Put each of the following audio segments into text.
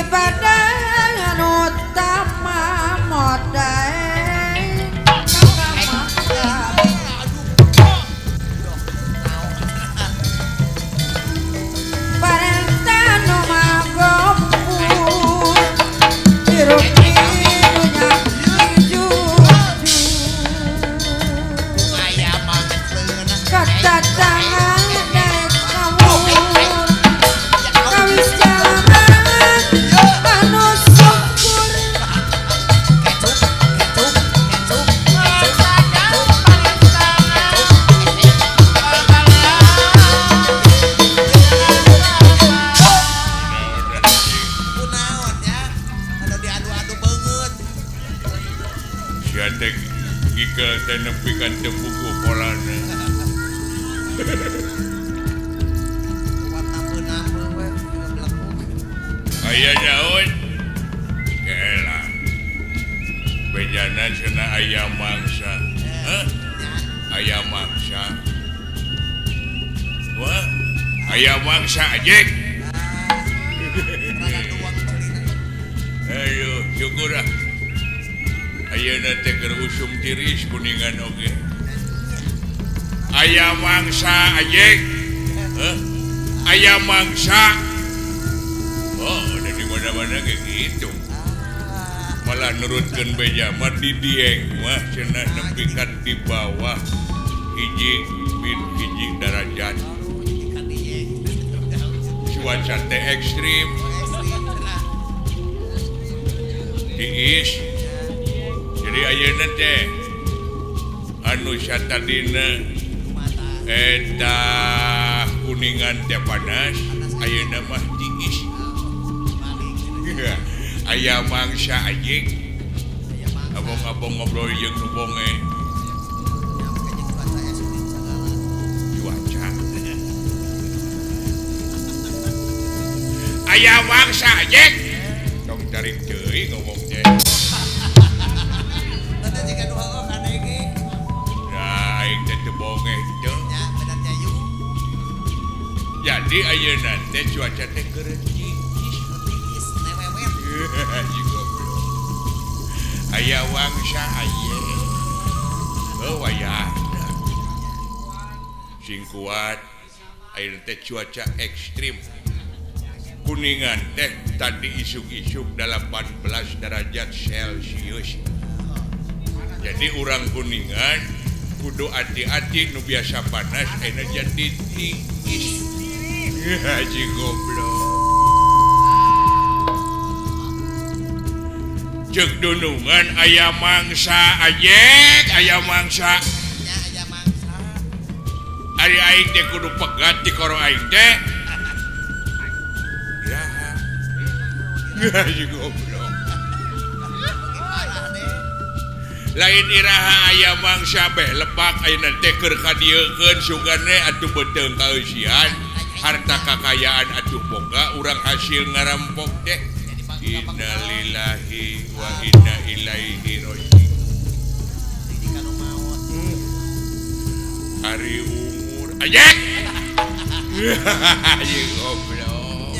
Ibadah anu utama modal nepikan teu buku polana. Aya naon? Kela. Bejana cenah aya mangsa. Hah? Aya mangsa. Wah, aya mangsa anjing. Ayo, syukur ah. Ayeuna teh keur usum tiris kuningan oge. Aya mangsa anjing. Hah? Aya mangsa. Oh, udah di mana-mana kayak gitu. Malah nurutkeun beja mah di Dieng mah cenah nepikan di bawah hiji min hiji derajat. Cuaca teh ekstrim. Tiis. Jadi ayeuna teh anu satadina eta kuningan teh panas, ayeuna mah tiis. Aya mangsa anjing. Abong-abong ngobrol jeung nu bonge. Cuaca. Aya mangsa anjing. Tong tarik deui ngomong teh. Jadi ayeuna teh cuaca teh keur tiis newewet. Aya wangsa aya. Heuh wayahna. Sing kuat ayeuna teh cuaca ekstrim. Kuningan teh tadi isuk-isuk 18 derajat Celcius. Jadi urang Kuningan kudu hati-hati nu biasa panas ayeuna jadi tiis. Haji goblok. Ceuk dunungan aya mangsa ajek, aya mangsa. Nya aya mangsa. Ari aing teh kudu pegat di koro aing teh. Ya. Haji goblok. Lain iraha aya mangsa beh lebak ayeuna teh keur kadieukeun sugane atuh beuteung kaeusian. Harta kakayaan atuh boga urang hasil ngarampok teh. Innalillahi wa inna ilaihi raji'un. Hari umur ajek. Anjing goblok.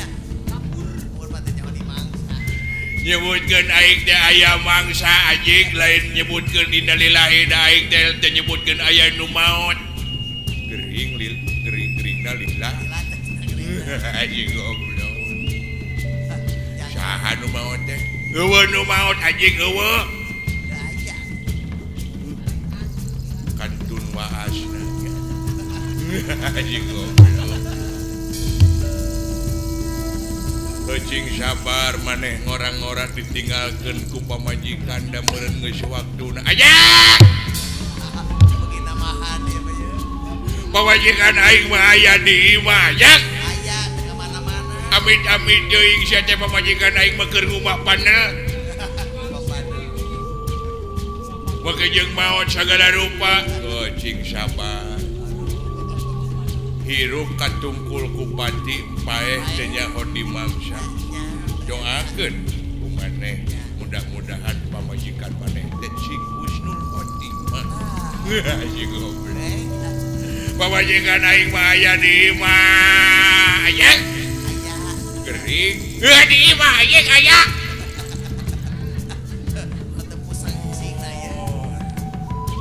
Nyebutkeun aing teh aya mangsa anjing, lain nyebutkeun innalillahi da aing teh nyebutkeun aya nu maot. Gering lil gering-geringna lillah. Anjing goblok. Saha nu maot teh? Eueuh nu maot anjing eueuh. Kantun waasna. Anjing goblok. Heucing sabar maneh ngorang-ngorang ditinggalkeun ku pamajikan da meureun geus waktuna. Anjing! Pamajikan aing mah aya di imah, yak. Amit-amit teuing sia teh pamajikan aing mah keur ngumah panel. Make jeung maot sagala rupa. Oh, cing sabar. Hirup katungkul ku pati paeh teh nyaho di mangsa. Doakeun ku maneh mudah-mudahan pamajikan maneh teh cing husnul khotimah. Anjing goblok. Pamajikan aing mah aya di imah. Anjing. Maring. Heuh di imah anjing aya.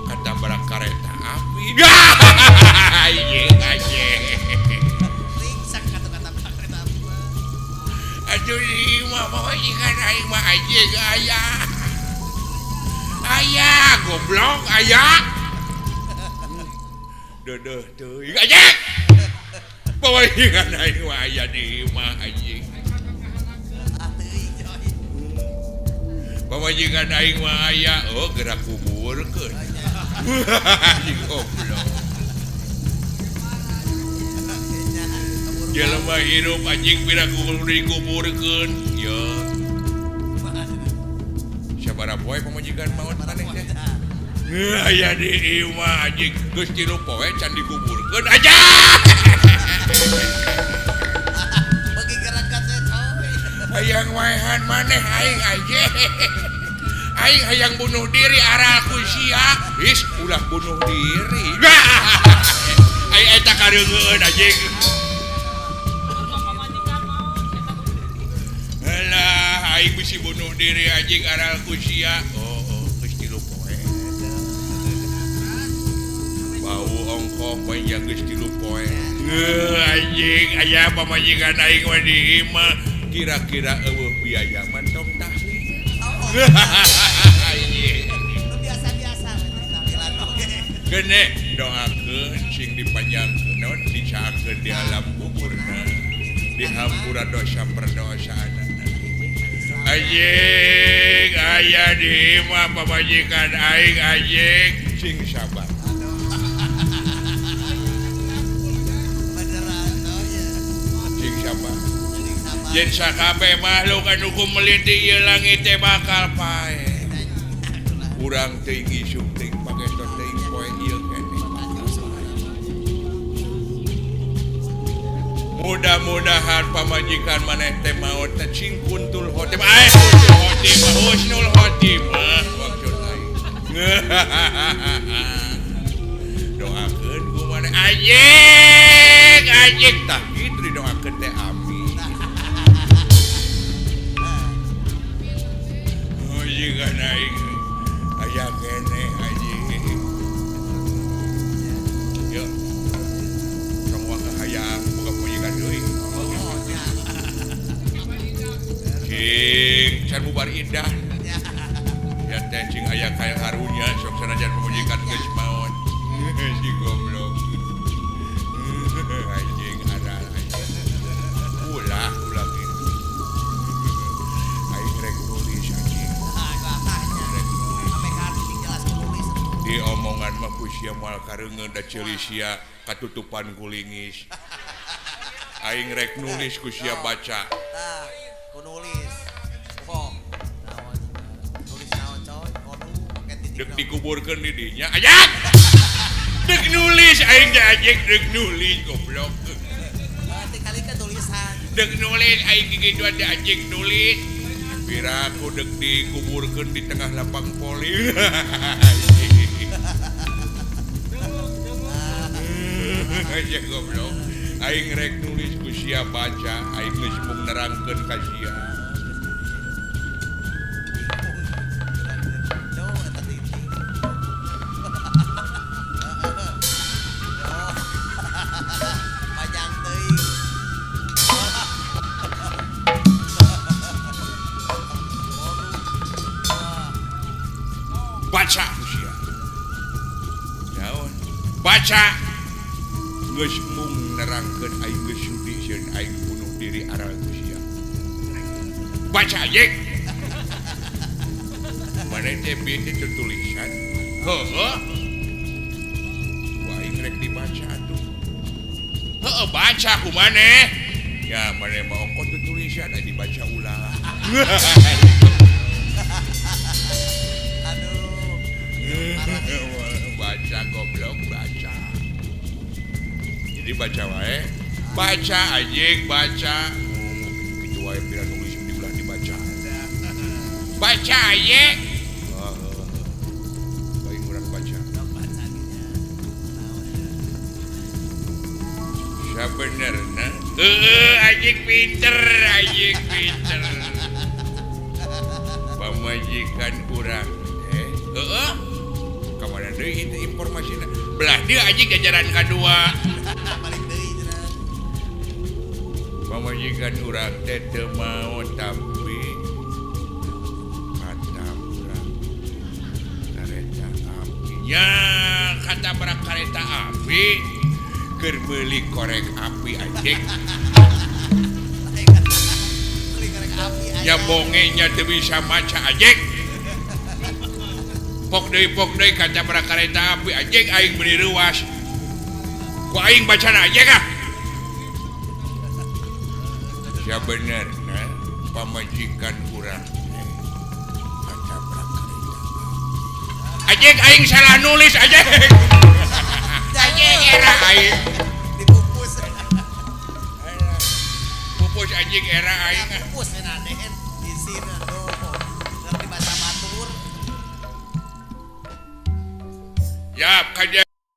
Katabrak kareta api. Anjing anjing. Ringsak kata katabrak kereta api mah. Aduh imah pamajikan aing mah anjing aya. Aya goblok aya. Deudeuh teuing anjing. Pamajikan aing mah aya di imah anjing. Pamajikan aing mah aya oh gerak kuburkeun. Anjing goblok. Jelema hirup anjing pira kudu dikuburkeun. Yo. Sabaraha poe pamajikan maot maneh teh? Aya di imah anjing geus 3 poe can dikuburkeun aja. Bagi gerakan teh coy. Hayang waehan maneh aing aja. Aing hayang bunuh diri aral ku sia. Is ulah bunuh diri. Aing eta kareungeun anjing. Alah aing bisi bunuh diri anjing aral ku sia. Oh, oh geus 3 poe. Bau ongkoh panjang geus 3 poe. Anjing aya pamajikan aing mah di imah. Kira-kira eueuh biaya mah tong tahlil. Anjing. Biasa-biasa tahlilan oge. Gene doakeun sing dipanjangkeun naon dicaangkeun di alam kuburna. Dihampura dosa perdosaanna. Anjing aya di imah pamajikan aing anjing sing sabar. Sing sabar. Yen sakabeh makhluk anu kumeliti ieu langit teh bakal paeh. Urang teuing isuk teuing pageto teuing poe ieu keneh. Mudah-mudahan pamajikan maneh teh maot teh sing kuntul khotimah. Eh kuntul khotimah husnul khotimah maksud aing. Doakeun ku maneh anjing anjing tah kitu didoakeun teh amin. Oh jiga aing aya keneh anjing. Yo. Tong waka hayang boga pamajikan deui. Cing can bubar indah. Ya teh cing aya kaya karunya sok sanajan pamajikan geus maot. Si goblok. Anjing aral anjing. Ulah ulah kitu. Aing rek nulis anjing. Di omongan mah ku sia moal kareungeun da ceuli sia katutupan ku lingis. Aing rek nulis ku sia baca. Tah, ku nulis. Kok naon? Nulis naon coy? Kodu make titik. Deuk dikuburkeun di dinya. Anjing. Deuk nulis aing teh anjing deuk nulis goblok. Berarti kali ke tulisan. Deuk nulis aing kikituan teh anjing nulis. Pira ku deuk dikuburkeun di tengah lapang poli. Aja goblok. Aing rek nulis ku sia baca, aing geus mung nerangkeun ka sia. Panjang teuing. Baca ku sia. Naon? Baca. Geus mung nerangkeun aing geus sudi sieun aing bunuh diri aral ku sia. Baca anjing. Maneh teh bieu teh tulisan. Heuh. Ku aing rek dibaca atuh. Heuh baca ku maneh. Ya maneh mah ongkoh tulisan aya dibaca ulah. Aduh. Baca goblok baca. Jadi baca wae. Baca anjing baca. Kitu wae pira nulis di ulah dibaca. Baca anjing. Bae urang baca. Sabenerna Heeh anjing pinter, anjing pinter. Pamajikan urang teh. Heeh. Ka mana deui itu informasina? Belah dieu anjing jajaran kadua. Balik deui cenah. Pamajikan urang teh teu mau tapi katabrak kareta api. Nya katabrak kareta api keur meuli korek api anjing. Beli korek api Nya bongenya teu bisa maca anjing. Pok deui katabrak kareta api anjing aing meuli reuas. Ku aing bacana anjing ah. Ya bener nah, pamajikan urang teh katabrak kareta api. Anjing aing salah nulis anjing. Anjing era aing dipupus. Pupus anjing era aing. Pupus cenah dehen isin aduh. Ngerti bahasa batur. Yap kaja